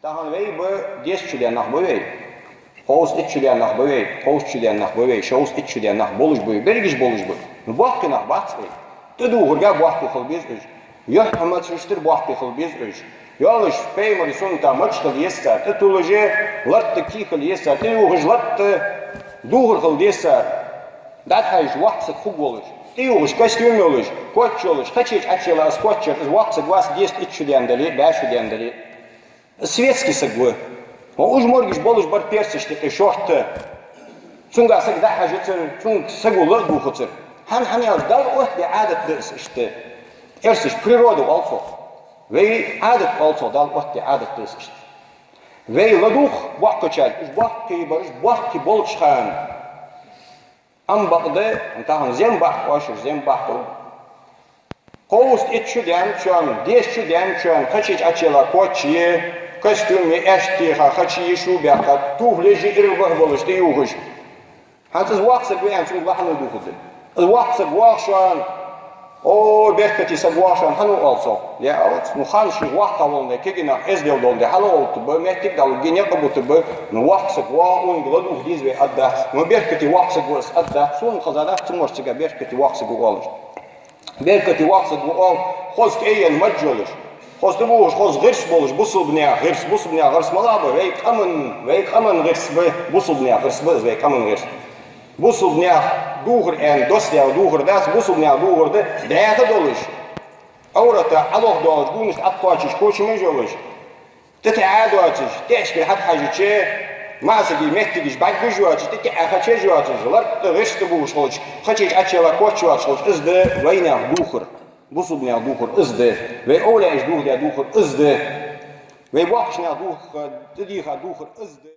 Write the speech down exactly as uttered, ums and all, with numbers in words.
Тахан вай ба дезткъа шу даьнна нах ба вай. Кховзткъа итт шу даьнна нах ба вай, кховзткъа шу даьнна нах ба вай, шовзткъа итт шу даьнна нах болаш ба вай, берригаш болаш ба. Ну, боккхий нах бац вай. ТӀадувхарга боккхий хила беза уж. Юхь-хӀамаца шуштара боккхий хила беза уж. Йолаш пайхамара суннатах мачча хила еза цар, тӀатуллаш латта кий хила еза цар, тӀаювхаш латта дувхар хила деза цар. ДӀатӀахьежача воккха саг хургволаш, тӀаювхаш костюм йолаш, коч йолаш, кхыча чу Ӏочуйилла из коч яр, из воккха саг вац, дезткъа итт шу даьнна дале, бӀаь шу даьнна дале. Светски саг ва. Ва уж моргаш болаш бар персашта юкъе шортта. Цунга саг дӀахьажацар, цунга саго ла а дувхацар. ХӀана, хӀана аьлча Далла оттадаь Ӏадат да из иштта. Эрсаша природа оал цох. Вай Ӏадат оал цох, Далла оттадаь Ӏадат да из иштта. Вай ладувгӀа боккхачарга, уж боккхий бараш, боккхий болча хана. Ам бакъда, тахан зем баккха оаш, зем баккха. Кховзткъа итт шу даьнначоа, дезткъа шу даьнначоа, кхыча чу Ӏочуйилла коч е, костюм е, аьшк теха, кхыча е шу баьккха, туфлеш е иргӀа баха болаш тӀаювхаш. ХӀанз из воккха саг ва аьнна, цунга ла хьан дувхаргда? Из воккха саг воагӀаш шоана, о, беркате саг воагӀаш шоана, хӀана оал цох? Е оалац, ну, ханна ший воккха воландаь, кегий нах эздел доландаь, хьалгӀовттаргба, моттиг дӀалургья, никъ а бутаргба, ну, воккха саг воагӀа, цунга ладувгӀа деза вай, аргдац. Ну, беркате воккха саг ва из, аргдац. Сона хезадац цу морцига беркате воккха саг ва оалаш. Беркате воккха саг ва оал хоза кӀайенна маж йолаш, хоза тӀабувхаш, хоза гӀирс болаш, бусалба наьха гӀирс, бусалба наьха гӀирс малагӀа ба? Вай къаман, вай къаман гӀирс ба, бусалба наьха гӀирс ба из, вай къаман гӀирс. Бусалба наьха дувхар аьнна, доссадаь дувхар дац, бусалба наьха дувхар да, дӀаьха долаш, Ӏоврата Ӏолохадоалаш, гонашта Ӏокхоачаш, кочамаш йолаш, тӀатеӀа доацаш, тӀехьашкара хьатӀахьежача, маӀасагӀий, моттигаш бӀаргагуш йоацаш, тӀатеӀа хачеш йоацаш, латта гӀирс тӀабувхаш хилча, кхыча чу Ӏочуйилла коч йоацаш хилча, из да вайнаьха дувхар. Бусалба наьха дувхар из да. Вай овлияаша дувхадаь дувхар из да. Вай боккхийча наьха дувхар, тӀадийха дувхар из да.